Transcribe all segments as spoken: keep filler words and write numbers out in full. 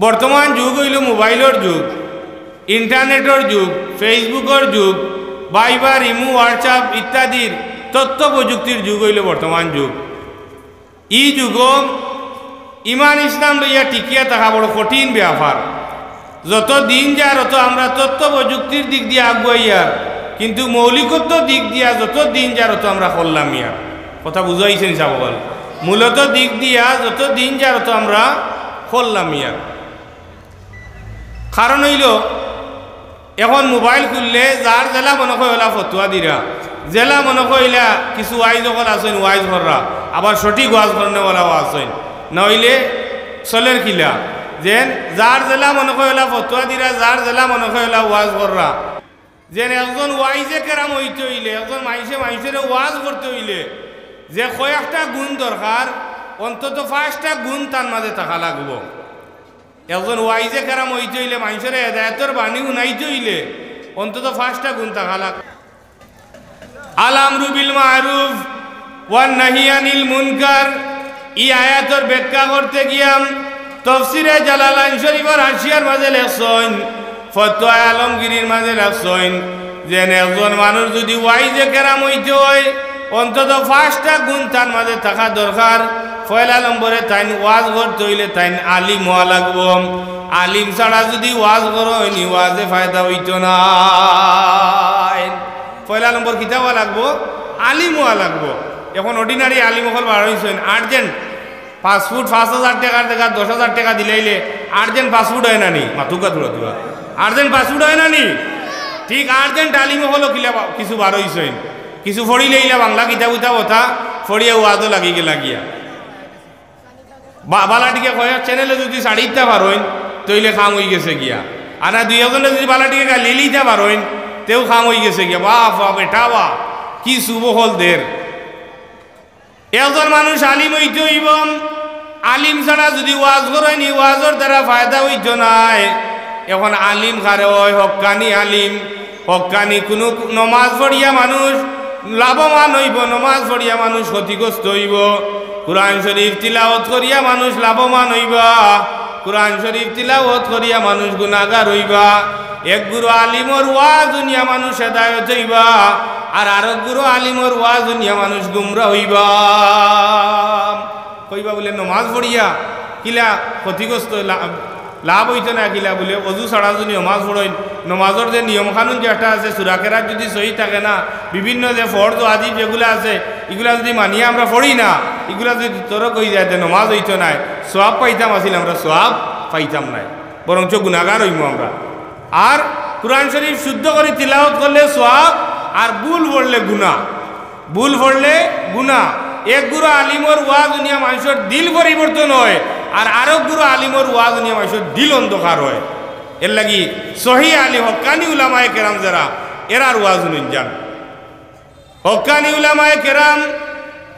বর্তমান যুগ অইলো মোবাইলর যুগ, ইন্টারনেটর যুগ, ফেসবুকর যুগ, ভাইবার, ইমো, WhatsApp ইত্যাদির তথ্য প্রযুক্তির যুগ অইলো বর্তমান যুগ। ই যুগো ইমান ইসলাম লইয়া টিকিয়া থাকা বড় কঠিন ব্যাপার। যত দিন যার, অত আমরা তথ্য প্রযুক্তির দিক দিয়া আগুয়াইয়ার, কিন্তু মৌলিকত্ব দিক দিয়া যত দিন যার, অত আমরা খল্লামিয়ার। কথা বুঝাইছে নি সাব অকল? মূলত দিক দিয়া যত দিন যার, অত আমরা খল্লামিয়ার। কারণ অইলো, এখন মোবাইল খুললে যার যেলা মনে কয় অলা ফতুয়া দিরা, যেলা মনে কয় অলা কিছু ওয়াইজ অকল আছইন ওয়াইজ কররা, আবার সঠিক ওয়াজ করনেওয়ালাও আছইন, না অইলে চলের কিলা? যেন যার যেলা মনে কয় অলা ফতুয়া দিরা, যার যেলা মনে কয় অলা ওয়াজ কররা। যেন একজন ওয়াইজে কেরাম অইতে অইলে, একজন মাইনষে মাইনষরে ওয়াজ করতে অইলে যে কয়েকটা গুণ দরকার, অন্তত পাঁচটা গুণ তার মাঝে থাকা লাগবো। একজন ওয়াইজে কেরাম অইতে অইলে, মাইনষরে হেদায়েতর বাণী হুনাইতে অইলে অন্তত পাঁচটা গুণ থাকা লাগ। আল আমরু বিল মারুফ ওয়ান নাহি আনিল মুনকার। ই আয়াতর ব্যাখ্যা করতে গিয়া তফসিরে জালালাইন শরীফর হাশিয়ার মাঝে লেখছইন, ফতোয়া আলমগিরির মাঝে লেখছইন, যেন একজন মানুষ যুদি ওয়াইজে কেরাম অইতে অয়, অন্তত পাঁচটা গুণ তার মাঝে থাকা দরকার। পয়লা নম্বরে তাইন ওয়াজ করতে অইলে তাইন আলিম অওয়া লাগবো। আলিম ছাড়া যুদি ওয়াজ করইন, ই ওয়াজে ফায়দা অইতো নায়। পয়লা নম্বর কিতা অওয়া লাগবো? আলিম অওয়া লাগবো। এখন ordinary আলিম অকল বার অইছইন, urgent পাসপোর্ট পাঁচ হাজার টেকার জাগাত দশ হাজার টেকা দিলাইলে urgent পাসপোর্ট অয় না নি? মাতুক্কা থুড়া থুড়া। Urgent পাসপোর্ট অয় না নি? ঠিক urgent আলিম অকলও কিলা বা-, কিছু বার অইছইন। কিছু পড়িলাইলা বাংলা কিতাব উতাব অতা, পড়িয়া ওয়াজও লাগি গেলা গিয়া। বা-, বালাটিকে কয়েক চ্যানেলে যুদি ছাড়ি দিতা পারইন, তইলে কাম অইগেছে গিয়া। আর না দুই একজনে যুদি বালাটিকে গালি লিতা পারইন, তেউ কাম অইগেছে গিয়া। বাফ, বাফ, বেটা বা, কি সুবহল দের। একজন মানুষ আলিম অইতে অইবো, আলিম ছাড়া যুদি ওয়াজ করইন, ই ওয়াজর দ্বারা ফায়দা অইতো নায়। এখন আলিম কারে অয়? হক্কানি আলিম। হক্কানি কুনু নমাজ পড়িয়া মানুষ লাভবান অইবো, নমাজ পড়িয়া মানুষ ক্ষতিগ্রস্ত অইবো। কুরআন শরীফ তিলাওয়াত করিয়া মানুষ লাভবান অইবা। কুরআন শরীফ তিলাওয়াত করিয়া মানুষ গুনাগার অইবা। এক গুরু আলিমর ওয়াজ হুনিয়া মানুষ হেদায়েত অইবা, আর আরক গুরু আলিমর ওয়াজ হুনিয়া মানুষ গুমরা অইবা। কইবা বুলে, নমাজ পড়িয়া কিলা ক্ষতিগ্রস্ত লা-, লাভ অইতো না কিলা বুলে, অজু ছাড়া যুদি নমাজ পড়ইন, নমাজর যে নিয়ম কানুন যেটা আছে, সুরা কেরাত যুদি সহি থাকে না, বিভিন্ন যে ফরজ ওয়াজিব যেগুলা আছে, ইগুলা যুদি মানিয়া আমরা পড়ি না, ইগুলা যুদি তরক অইযায়, তে নমাজ অইতো নায়, সওয়াব পাইতাম আছিল, আমরা সওয়াব পাইতাম নায়, বরঞ্চ গুনাগার অইমু আমরা। আর কুরআন শরীফ শুদ্ধ করি তিলাওয়াত করলে সওয়াব, আর ভুল পড়লে গুনা। ভুল পড়লে গুনা। এক গুরু আলিমর ওয়াজ হুনিয়া মানষর দিল পরিবর্তন অয়, আর আরক গুরু আলিমর ওয়াজ হুনিয়া মানষর দিল অন্ধকার অয়। এরলাগি সহি আলিম, হক্কানি উলামায়ে কেরাম যেরা, এরার ওয়াজ হুনইন যান। হক্কানি উলামায়ে কেরাম,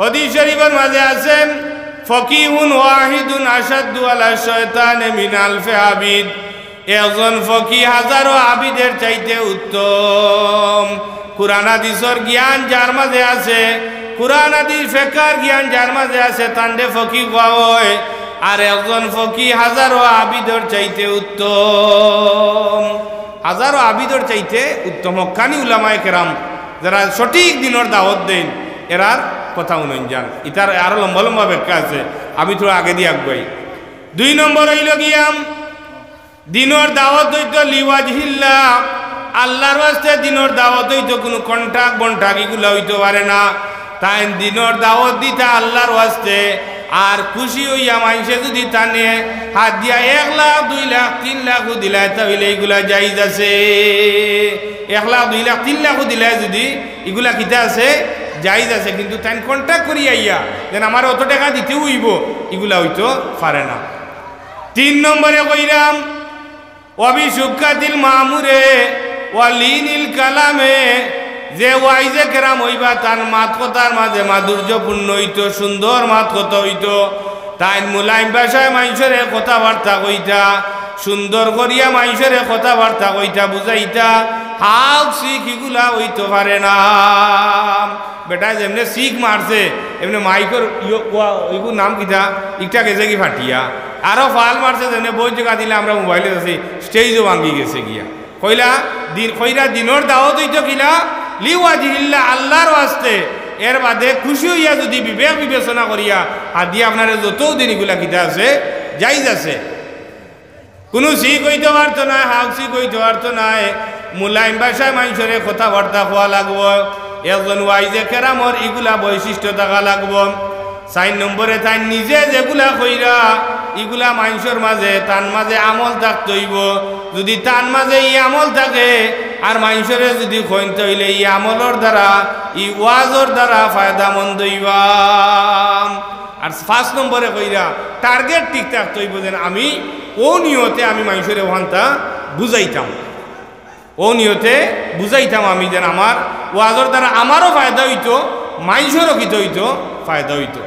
হাদিস শরীফর মাঝে আছে, "ফকিহুন ওয়াহিদুন আশাদ্দু আলা শয়তানে মিন আলফে আবিদ।" একজন ফকি হাজারো আবিদের চাইতে উত্তম। কুরআন হাদিসর জ্ঞান যার মাঝে আছে, কুরআন হাদিস ফেকার জ্ঞান যার মাঝে আছে, তানরে ফকি কওয়া অয়। আর একজন ফকি হাজারো আবিদর চাইতে উত্তম, হাজারো আবিদর চাইতে উত্তম। হক্কানি উলামায়ে কেরাম যেরা সঠিক দিনর দাওয়াত দেইন, এরার কথা হুনইন যান। ইতার আরো লম্বা লম্বা ব্যাখ্যা আছে, আমি থুড়া আগেদি আগুয়াই। দুই নম্বর অইলো গিয়াম, দিনর দাওয়াত অইতো লিওয়াজহিল্লাহ, আল্লার ওয়াস্তে দিনর দাওয়াত অইতো, কুনু কন্টাক বন্টাক ইগুলা অইতো পারে না। তাইন দিনর দাওয়াত দিতা আল্লার ওয়াস্তে, আর খুশি অইয়া মানষে যুদি তানে হাদিয়া এক লাখ, দুই লাখ, তিন লাখও দিলায়, তা অইলে ইগুলা জায়েজ আছে। এক লাখ, দুই লাখ, তিন লাখও দিলায় যুদি, ইগুলা কিতা আছে? জায়েজ আছে। কিন্তু তাইন কন্টাক করি আইয়া যেন আমারে অত টেকা দিতেউ অইবো, ইগুলা অইতো পারে না। তিন নম্বরে কইরাম, ওয়াবি সুক্কাতিল মামুরে ওয়া লিনিল কালামে, যে ওয়াইজে কেরাম অইবা, তান মাত কথার মাঝে মাধুর্যপূর্ণ অইতো, সুন্দর মাত কথা অইতো, তাইন মুলাইম ভাষায় মানষরে কথাবার্তা কইতা, সুন্দর করিয়া মানষরে কথাবার্তা কইতা, বুঝাইতা, হাউক সিক ইগুলা অইতো পারে না। বেটায় যেমনে সিক মারছে, এমনে মাইকর ইয়ো-, ওয়া-, ইগুর নাম কিতা? ইকটা গেছেগি ফাটিয়া। আরো ফাল মারছে যেমনে বই জাগা দিলে আমরা মোবাইলো আছি, স্টেজও ভাঙ্গি গেছে গিয়া। কইলা দিন, কইরা দিনর দাওয়াত অইতো কিলা? লিওয়াজহিল্লাহ, আল্লার ওয়াস্তে। এর বাদে খুশি অইয়া যুদি বিবেক বিবেচনা করিয়া হাদিয়া আপনারে যতও দিন ইগুলা কিতা আছে, জাইজ আছে। কুনু সিক অইতো পারতো নায়, হাউক সিক অইতো পারতো নায়। মুলাইম ভাষায় মানষরে কথাবার্তা কওয়া লাগবো। একজন ওয়াইজে কেরামর ইগুলা বৈশিষ্ট্য থাকা লাগবো। চাইর নম্বরে তাইন নিজে যেগুলা কইরা, ইগুলা মানষর মাঝে, তান মাঝে আমল থাকতো অইবো। যুদি তান মাঝে ই আমল থাকে, আর মানষরে যুদি কইন, তে অইলে ই আমলর দ্বারা, ই ওয়াজর দ্বারা ফায়দামন্দ অইবা। আর পাঁচ নম্বরে কইরা, টার্গেট ঠিক থাকতো অইবো, যেন আমি অউ নিয়তে আমি মানষরে অখানতা বুঝাইতাম, অউ নিয়তে বুঝাইতাম আমি, যেন আমার ওয়াজর দ্বারা আমারও ফায়দা অইতো, মানষরও কিতা অইতো, ফায়দা অইতো।